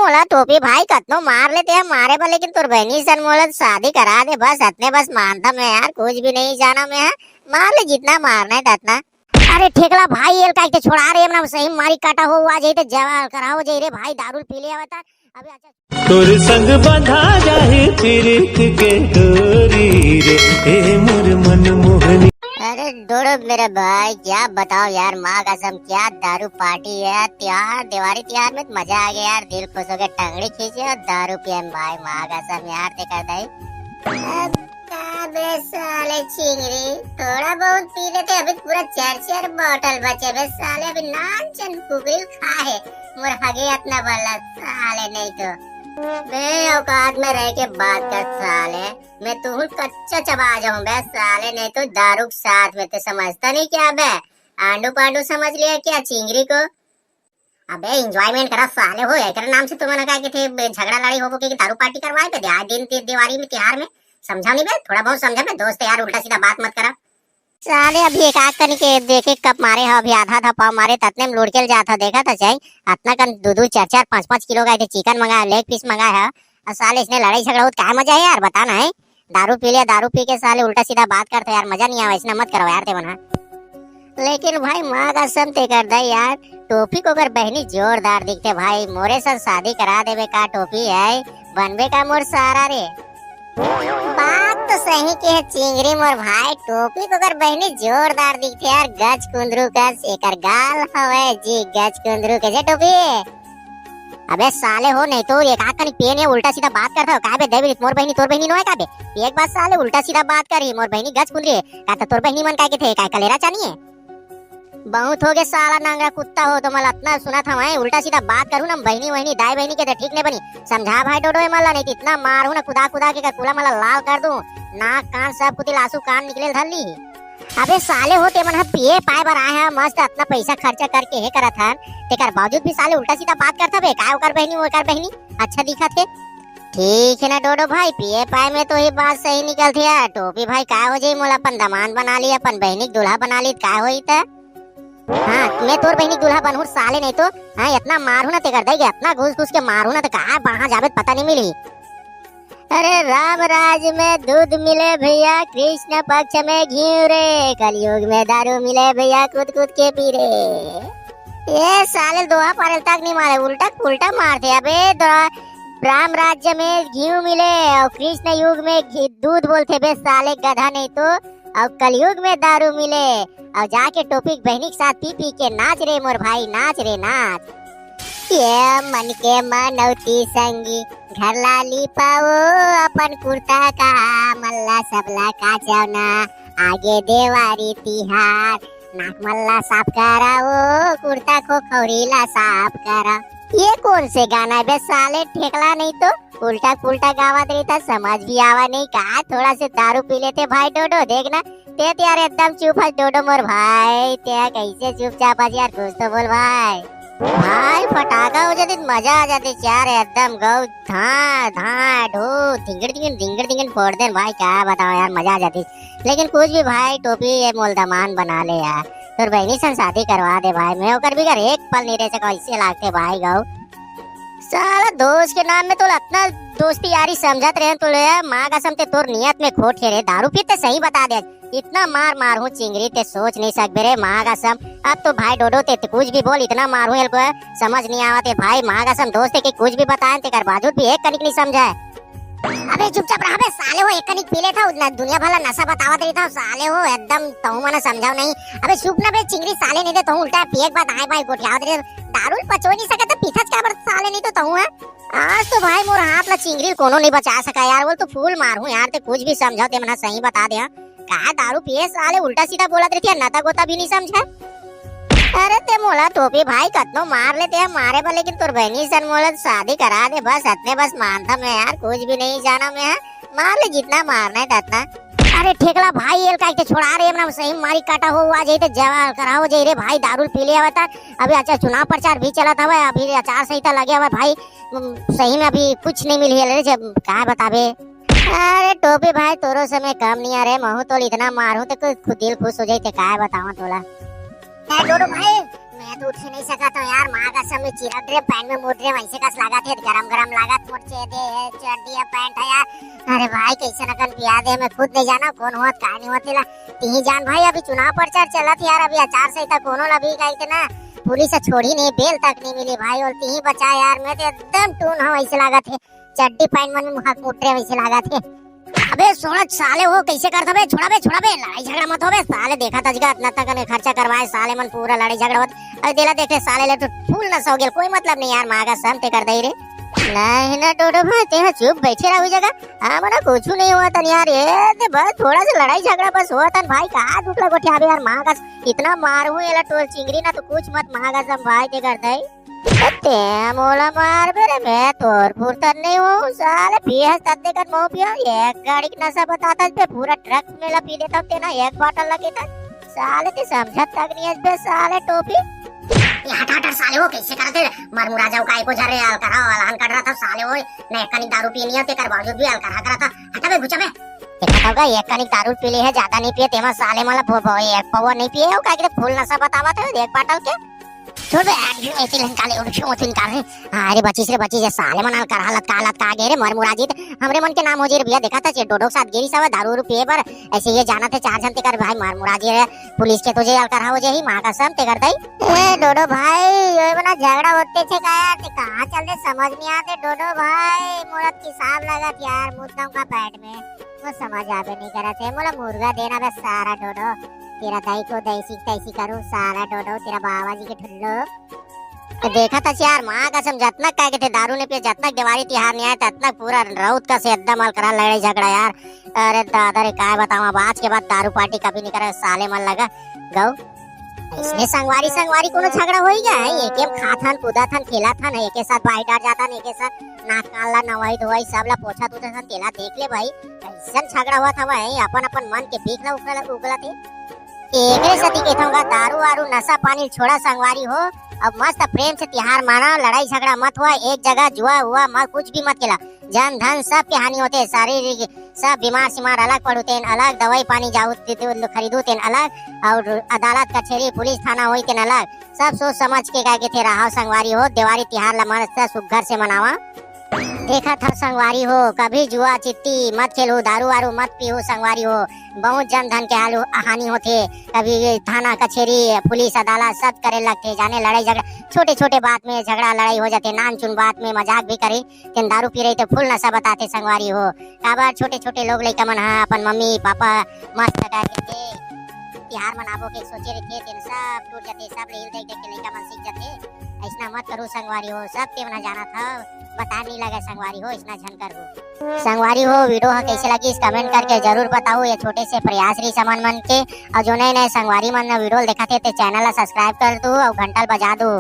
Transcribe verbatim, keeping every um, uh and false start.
मोला टोपी भाई कतनो मार ले ते ह मारे बर, लेकिन तोर बहिनी सन मोला शादी करा दे बस, अतने बस मानथंव मैं यार, कुछ भी नहीं जानंव मैं ह। मार ले जितना मारना हे ततना। अरे ठेकला भाई, एला काहे के छोड़ा रे, एमन सही मारी काटा हो, आ जाई त जवाल करा हो जाई रे भाई, दारू पी ले आवत हे। अभी अच्छा। तोर संग बंधा जाही पीरित के डोरी रे, ए मोर मन मोहनी। अरे डोडो मेरे भाई, क्या बताओ यार, माँ कसम क्या दारू पार्टी है यार, त्योहार, दिवाली त्योहार में तो मजा आ गया यार, दिल खुश हो गया, टंगड़ी खींचे और दारू पिए भाई, माँ कसम यार, ते कर दई। अबे साले चिंगरी, थोड़ा बहुत पी लेते, अभी पूरा चार चार बॉटल बचे बे साले, अभी नान चंद कुकरी खा है, मोर हगे अतना बल्ला साले नहीं तो। बे औकात में रह के बात कर साले, मैं तुहूँ कच्चा चबा जाऊं बे साले, नहीं तो दारू के साथ में, तो समझता नहीं क्या बे? आंडू पांडू समझ लिया क्या चिंगरी को? अबे एंजॉयमेंट करा साले हो, एकरे नाम से तुमन का के थे बे झगड़ा लड़ाई होबो के दारू पार्टी करवाए बे दे-, आए दिन दि-, दिवाली में तिहार में समझा नहीं बे, थोड़ा बहुत समझा बे दोस्त यार, उल्टा सीधा बात मत करा। साले अभी एक आग कनी के देखे कब मारे ह, अभी आधा आधा पाव मारे, ततने में लुढ़के ल जात ह, देखा था चाहे अतना कन दो दो चार चार पाँच पाँच किलो का चिकन मंगाए, लेग पीस मंगाए ह, और साले इसने लड़ाई झगड़ा होत काय मजा है यार, बता ना है। दारू पी लिया, दारू पी के साले उल्टा सीधा बात करते यार, मजा नहीं आवा, इसने मत करो यार ते मन ह। लेकिन भाई माँ कसम ते कर दे यार, टोपी को अगर बहनी जोरदार दिखते भाई, मोरे साथ शादी करा देबे का टोपी है, बनबे का मोर सारा रे। बात तो सही के है चिंगरी मोर भाई, टोपी को अगर बहनी जोरदार दिखते यार, गज कुंदरू कस एकर गाल हवे जी, गज कुंदरू के जे टोपी। अबे साले हो, नहीं तो एक आंख कनी पेन है, उल्टा सीधा बात करता हो। का बे देवी, मोर बहनी तोर बहनी नो है का बे? एक बात साले उल्टा सीधा बात करी, मोर बहनी गज कुंदरी है। का तो तोर बहनी मन काय के थे, काय कलेरा चानी है? बहुत हो गए साला नंगरा कुत्ता हो, तो मैं अतना सुना था मैं, उल्टा सीधा बात करूँ ना बहनी वहनी दाई बहनी के तो ठीक नहीं बनी। समझा भाई डोडो ए मला, नहीं तो इतना मारू ना कुदा कुदा के कूला मला लाल कर दूँ, नाक कान सब कुतिल आंसू कान निकले धर ली। अबे साले हो, ते मन ह पिए पाए बर आए ह, मस्त अतना पैसा खर्चा करके हे करत हन, तेकर बावजूद भी साले उल्टा सीधा बात करत हवे, काय ओकर बहनी ओकर बहनी अच्छा दिखत हे। ठीक है ना डोडो भाई, पिए पाए में तो ही बात सही निकलथे यार। टोपी भाई, काय हो जाई, मोला अपन दमांद बना ली, अपन बहनी के दूल्हा बना ली, काय होई त? हाँ, मैं तोर बहनी के दूल्हा बनहूँ साले, नहीं तो हाँ, इतना मारू ना तेकर दई के, इतना घुस घुस के मारू ना तो कहाँ बाहाँ जाबे त पता नहीं मिली। अरे राम राज में दूध मिले भैया, कृष्ण पक्ष में घी रे, कलयुग में दारू मिले भैया, कूद कूद के पी रे। ये साले दोहा पारल तक नहीं मारे, उल्टा उल्टा मारते। अबे दो-, राम राज्य में घी मिले और कृष्ण युग में घी, दूध बोलते बे साले गधा नहीं तो, और कलयुग में दारू मिले और जाके टोपी के बहनी के साथ पी पी के नाच रे मोर भाई, नाच रे नाच। ये मन के मनौती संगी, घर ला लिपाओ अपन कुर्ता का, मल्ला सबला का जवना, आगे देवारी तिहार, नाक मल्ला साफ कराओ, कुर्ता को खौरी ला साफ करा। ये कौन से गाना है बे साले, ठेकला नहीं तो उल्टा पुल्टा गावत रही था, समझ भी आवा नहीं का। थोड़ा से दारू पी लेते भाई डोडो, देखना ते तो यार एकदम चुप हस डोडो मोर भाई, ते कैसे चुपचाप हस यार, कुछ तो बोल भाई। भाई फटाका हो जाती तो मजा आ जाती यार, एकदम गौ धा धा ढो धिंगड़ धिंगड़ धिंगड़ धिंगड़ फोड़ दे भाई, क्या बताओ यार, मजा आ जाती। लेकिन कुछ भी भाई, टोपी ये मोल दमांद बना ले यार, तोर बहनी सन शादी करवा दे भाई, मैं ओकर बिगर एक पल नहीं रह सका, ऐसे लागते भाई गौ। साला दोस्त के नाम में तो अतना दोस्ती यारी समझत रहे तो ले, माँ कसम ते तोर नियत में खोट हे रे, दारू पीते सही बता दे, इतना मार मार हूँ चिंगरी ते सोच नहीं सकबे रे माँ कसम। अब तो भाई डोडो ते, ते कुछ भी बोल, इतना मार हूँ एल को समझ नहीं आवत हे भाई, माँ कसम दोस्त है कि कुछ भी बताए ते कर बावजूद भी एक कनिक नहीं समझा है। अबे चुपचाप रह बे साले हो, एक कनिक पी लेता हूँ, न-, दुनिया भला नशा बतावत रही था साले हो, एकदम तहु मना समझाओ नहीं। अबे चुप ना बे चिंगरी साले, नहीं दे तहु उल्टा पिए के बाद आए बाई गोठियावत रही, दारू पचो नहीं सकत तो पीथच का बर साले, नहीं तो तहु है। आज तो भाई मोर हाथ ला चिंगरी कोनो नहीं बचा सका यार, बोल तो फूल मार हूँ यार, ते कुछ भी समझाओ ते मना सही बता दे। हाँ। का दारू पिए साले उल्टा सीधा बोलत रहिथे, नता गोता भी नहीं समझे। अरे ते मोला टोपी भाई कतनो मार लेते हैं मारे बर, लेकिन तोर बहनी सन मोला शादी करा दे बस, अतने बस मानता मैं यार, कुछ भी नहीं जाना मैं, हाँ? मार ले जितना मारना है ततना। अरे ठेकला भाई, एल काहे के छोड़ा रे, एमन सही मारी काटा हो, आ जाई ते जवाल करा हो जाई रे भाई, दारू पी ले आवता। अभी अच्छा चुनाव प्रचार भी चलत हवे, अभी आचार संहिता लगे हवे भाई, उम, सही में अभी कुछ नहीं मिली है रे, जब का बताबे। अरे टोपी भाई, तोरो समय कम नहीं आ रे, महू तोल इतना मारू ते कोई खुद दिल खुश हो जाई ते, काय बतावा तोला। ए डोडो भाई, मैं तो उठ ही नहीं सकत हूँ यार, माँ कसम, मैं चिरक डरे, पैंट में मुड़ डरे, वैसे कस लागत हे, गरम गरम लागत मोर चे-, दे हे, चड्डी हे, पैंट हे यार। अरे भाई, कैसे नकन पिया दे, मैं खुद नहीं जाना कौन होत, का नहीं होत ला। तिही जान भाई, अभी चुनाव प्रचार चलत हे यार, अभी आचार संहिता कोनो ला भी कही के ना, पुलिस ह छोड़ी नहीं, बेल तक नहीं मिली भाई, और तिही बचा यार, मैं तो एकदम टून हूँ, ऐसे लागत हे, चड्डी पैंट मन में हाथ मुड़ डरे वैसे लागत हे। अबे सोना साले, वो कैसे करत हबे? छोड़ा बे, छोड़ा बे, लड़ाई झगड़ा मत होबे साले। देखत हस गा, अतना तक ने खर्चा करवाए साले मन, पूरा लड़ाई झगड़ा होत। अरे देला देख ले साले ले तो फुल नशा हो गेल, कोई मतलब नहीं यार, माँ कसम तेकर दई रे। नहीं ना डोडो भाई, तेहा चुप बैठे रह जगह, हमन ला कुछु नहीं होवत हे यार, ये ते बस थोड़ा सा लड़ाई झगड़ा बस होवत हे भाई, का दुख ला गोठियाबे यार, माँ कसम इतना मारहूँ एला टोर चिंगरी ना, तो कुछ मत, माँ कसम भाई तेकर दई। ए, ते मोला मारबे रे, मैं तोर पुरतर नहीं हूँ साले, पियस तब देखत मऊ पिया, एक गाड़ी के नशा बताथस बे, पूरा ट्रक में ला पी देथव ते ना, एक बॉटल लगे तक साले, ते समझत तक नहीं हस बे साले टोपी। ए, हट, हट, हट, साले, वो कैसे करत हे? मरमुरा जाऊ का एको झरे, अलकरहा वाला हन कट रहा था साले, वो ना एक कनिक दारू पीनी है, तेकर बावजूद भी अलकरहा करत हे, हटा बे, घुचा बे। देखत हव गा, एक कनिक दारू पी ले हे, ज्यादा नहीं पिए, तेमा साले मन ला भो-, भो-, एक पौवा नहीं पिए हो, का के फुल नशा बतावत हे, एक बॉटल के। छोड़ बे, आज भी ऐसे लंका ले, उनके मत इनकार है। हाँ, अरे बचिस रे बचिस, ये साले मन अलकरहा लतका लतका गे रे, मरमुरा जी, हमरे मन के नाम हो जे रे भैया, देखत हस ये डोडो के साथ गे रिहिस हवय दारू उरू पिए बर, ऐसे ये जानत हे चार झन तेकर भाई मरमुरा जी रे, पुलिस के तो जे अलकरहा हो जे ही, माँ कसम तेकर दई। ए डोडो भाई, ये बना झगड़ा होते थे का यार, ते कहाँ चल दे समझ नहीं आते डोडो भाई, मोला हिसाब लागत यार, मुद्दम का पैट में, वो समझ आबे नहीं करत हे, मोला मुर्गा देना बे सारा डोडो, तेरा दाई को दैसी तैसी करूँ सारा डोडो, तेरा बाबा जी के ठुल्लो। देखत हस यार, माँ कसम, जतनक कहे के थे दारू नहीं पिए, जतनक देवारी तिहार नहीं आए, ततनक पूरा राउत कस एकदम अलकरहा लड़ाई झगड़ा यार। अरे दादा रे, काय बताऊँ, अब आज के बाद दारू पार्टी कभी नहीं करे, साले मन लगा गऊ। इसने संगवारी, संगवारी कोनो झगड़ा होई गा है? एके खाथन, कूदथन, खेलथन, एके साथ बाई डार जाथन, एके साथ नाक कान ला नवाई धोवाई, सब ला पोछा धोथन, तेला देख ले भाई, कैसन झगड़ा होत हवय, अपन अपन मन के बीख ला उगला, उगलत हे। एकरे सेती कहिथंव गा, दारू वारू नशा पानी छोड़ा संगवारी हो, अब मस्त प्रेम से तिहार माना, लड़ाई झगड़ा मत हुआ, एक जगह जुआ हुआ मत, कुछ भी मत खेला, जन धन सब के हानि होते, शारीरिक सब बीमार सीमार अलग पड़ू तेन अलग, दवाई पानी जाऊ ते-, ते-, खरीदू तेन अलग, और अदालत कचहरी पुलिस थाना होई तेन अलग, सब सोच समझ के का कहिथे रहा संगवारी हो, देवारी तिहार ला मस्त सुग्घर से मनावा। देखत हव संगवारी हो, कभी जुआ चिट्टी मत खेलू, दारू वारू मत पीहू संगवारी हो, बहुत जन धन के हालू, हानि होथे। कभी ये थाना कचहरी पुलिस अदालत सब करे लगथे, जाने लड़ाई झगड़ा, छोटे छोटे बात में झगड़ा लड़ाई हो जाथे, नानचुन बात में मजाक भी करी, तेन दारू पी रही तो फुल नशा बताथे संगवारी हो। काबर छोटे छोटे लोग लइका मन ह अपन मम्मी पापा मस्त का कहिथे तिहार मनाबो के सोचे रहिथे, तेन सब टूट जाथे, सब रील देख देख के लइका मन सीख जाथे। अइसना मत करू संगवारी हो, सब के मन ह जानत हव, बता नहीं लगे संगवारी हो, अइसना झन करू। संगवारी हो, वीडियो ह कैसे लगिस कमेंट करके जरूर बताओ। ये छोटे से प्रयास रही समन मन के, और जो नए नए संगवारी मन वीडियो देखत हे ते चैनल ला सब्सक्राइब कर दो और घंटा ल बजा दो।